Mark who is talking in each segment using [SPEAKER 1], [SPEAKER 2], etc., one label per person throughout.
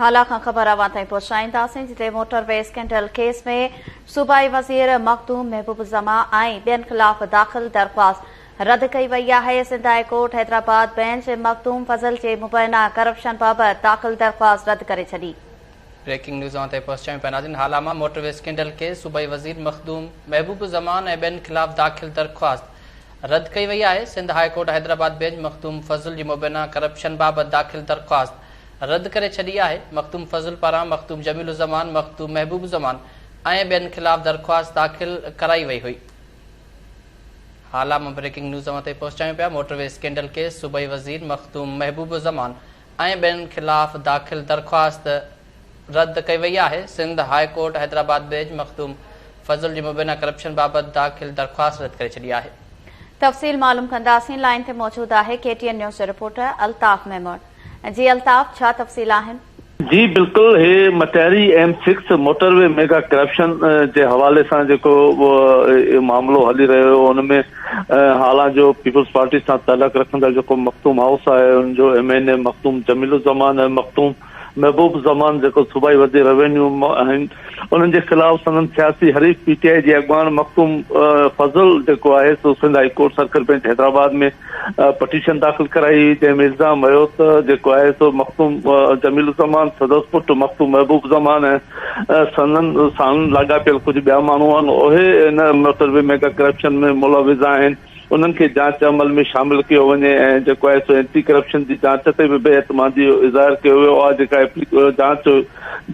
[SPEAKER 1] هالا کان خبر اوهان تائين پهچائينداسين جتي موٽر وي اسڪينڊل ڪيس ۾ صوبائي وزير مخدوم محبوب الزمان ۽ ٻين خلاف داخل درخواست رد ڪئي وئي آهي. Sindh high court Hyderabad bench Makhdoom Fazal جي مبينا ڪرپشن بابت داخل درخواست رد ڪري ڇڏي.
[SPEAKER 2] بريڪنگ نيوز اوهان تائين پهچايون پيا ناظرين هالا مان موٽر وي اسڪينڊل ڪيس صوبائي وزير مخدوم محبوب الزمان ۽ ٻين خلاف داخل درخواست رد ڪئي وئي آهي. Sindh high court Hyderabad bench Makhdoom Fazal جي مبينا ڪرپشن بابت داخل درخواست رد ڪري ڇڏي آهي، مخدوم فضل پاران مخدوم جميل الزمان، مخدوم محبوب الزمان ۽ ٻين خلاف درخواست داخل ڪرائي وئي هئي. هالا مان بريڪنگ نيوز اوهان تائين پهچايون پيا، موٽر وي اسڪينڊل ڪيس صوبائي وزير مخدوم محبوب الزمان ۽ ٻين خلاف داخل درخواست رد ڪئي وئي آهي، Sindh high court Hyderabad bench Makhdoom Fazal جي مبينا ڪرپشن بابت داخل درخواست رد ڪري ڇڏي آهي.
[SPEAKER 1] تفصيل معلوم ڪنداسين، لائين تي موجود آهي ڪي ٽي اين نيوز جو رپورٽر الطاف ميمڻ. جي الطاف ڇا تفصيل آهن؟
[SPEAKER 3] جي بلڪل هي Matiari M six motorway mega corruption جي حوالي سان جيڪو معاملو هلي رهيو هو ان ۾ هالا جو پيپلز پارٽي سان تعلق رکندڙ جيڪو مخدوم هائوس آهي ان جو M N A Makhdoom Jamil Uzzaman ۽ Makhdoom Mehboob Zaman جيڪو صوبائي وزير روينيو آهن انهن جي خلاف سندن سياسي حريف پي ٽي آء جي اڳواڻ مخدوم فضل جيڪو آهي سو Sindh high court circle bench Hyderabad ۾ petition داخل ڪرائي هئي جنهن ۾ الزام هنيو ته جيڪو آهي سو مخدوم جميل الزمان سندس پٽ مخدوم محبوب زمان ۽ سندن ساڻن لاڳاپيل ڪجهه ٻيا ماڻهو آهن اهي ان موٽر وي ميگا ڪرپشن ۾ ملوث آهن انهن کي جاچ عمل ۾ شامل ڪيو وڃي ۽ جيڪو آهي سو اينٽي ڪرپشن جي جاچ تي به بي اعتمادي جو اظهار ڪيو ويو آهي جيڪا جاچ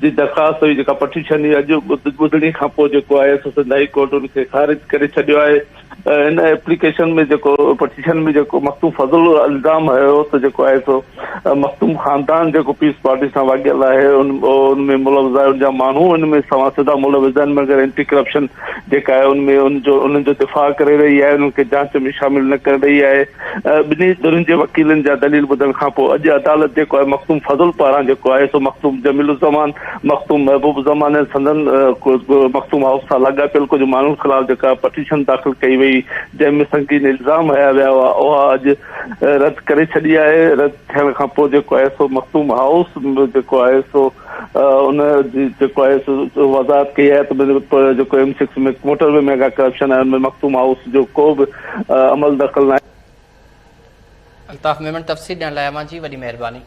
[SPEAKER 3] جي درخواست هئي جيڪا پٽيشن هئي اڄ ٻڌڻي کانپوء جيڪو آهي سو سنڌ هائي ڪورٽ ان کي خارج ڪري ڇڏيو آهي هن ايپليڪيشن ۾ جيڪو پٽيشن ۾ جيڪو مخدوم فضل الزام هنيو ته جيڪو آهي سو مخدوم خاندان جيڪو پيپلز پارٽي سان واڳيل آهي ان ۾ ملوث آهي ان جا ماڻهو ان ۾ سوان سڌا ملوث آهن مگر اينٽي ڪرپشن جيڪا آهي ان ۾ ان جو انهن جو دفاع ڪري رهي آهي انهن کي جاچ ۾ شامل نه ڪري رهي آهي ٻنهي ڌرين جي وڪيلن جا دليل ٻڌڻ کان پوء اڄ عدالت جيڪو آهي مخدوم فضل پاران جيڪو آهي سو مخدوم جميل الزمان مخدوم محبوب الزمان ۽ سندن مخدوم هائوس سان لاڳاپيل ڪجهه ماڻهن خلاف جيڪا پٽيشن داخل ڪئي وئي جنهن ۾ سنگين الزام هنيا ويا هئا اها اڄ رد ڪري ڇڏي آهي رد ٿيڻ کان پوء جيڪو آهي سو مخدوم هائوس جيڪو آهي سو ان جي جيڪو آهي سو وضاحت ڪئي آهي ته جيڪو M six ۾ motor V mega corruption آهي ان ۾ مخدوم هائوس جو ڪو به عمل دخل ناهي.
[SPEAKER 2] الطاف ميمڻ تفصيل ڏيڻ لاء اوهان جي وڏي مهرباني.